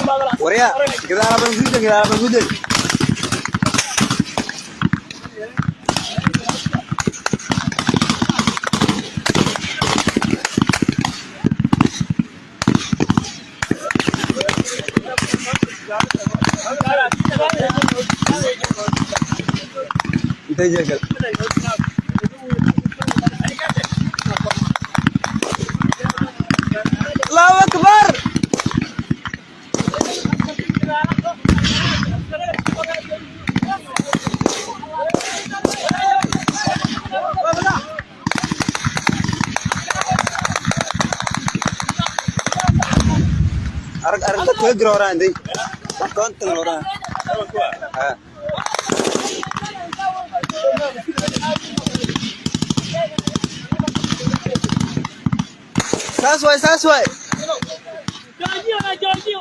Waryaa, gadaal baan gudday, gadaal baan gudday. Intee jeegal? Allahu akbar. Arag arag dadka jiro horaan day. 50 horaan. Ha. Saas waay, saas waay. Joojiyo, joojiyo.